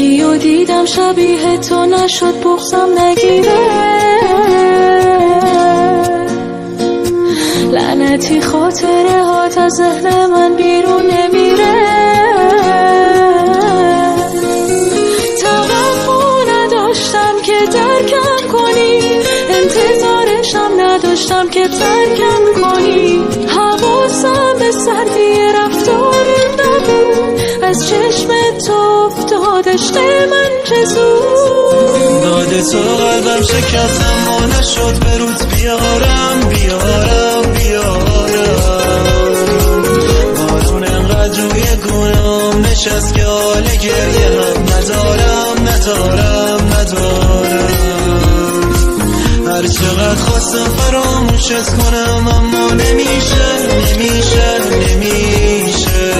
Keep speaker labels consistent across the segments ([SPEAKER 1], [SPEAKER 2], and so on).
[SPEAKER 1] یکی و دیدم شبیه تو نشد بغضم نگیره. لعنتی خاطره هات از ذهن من بیرون نمیره. توقع نداشتم که درکم کنی، انتظارشم نداشتم که ترکم کنی. حواسم به سردی رفتارت نبود، از چشم تو افتاد عشق من چه زود.
[SPEAKER 2] داده تو قلبم شکست اما نشد به روت بیارم بیارم بیارم. بارون انقدر روی گونه‌ام نشست که حال گریه هم ندارم ندارم ندارم. هر چقدر خواستم فراموشت کنم اما نمیشه نمیشه نمیشه.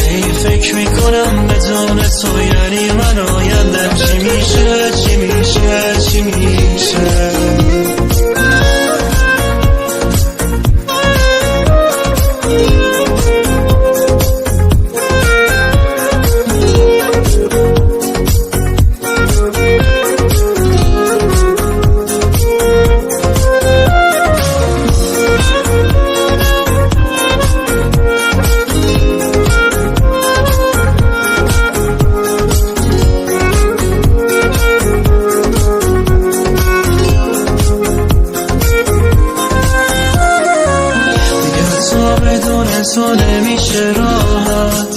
[SPEAKER 2] هی فکر میکنم بدون تو یعنی من آیندم چی میشه چی میشه چی میشه. بدون تو نمیشه راحت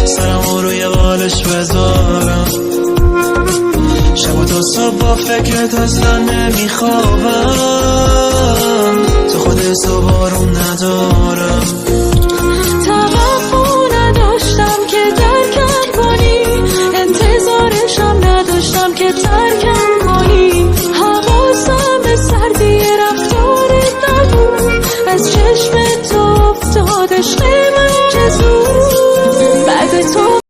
[SPEAKER 2] سرمو روی بالش بذارم. شب تا صبح با فکرت اصلا نمیخوابم، تو خود صبح آروم ندارم.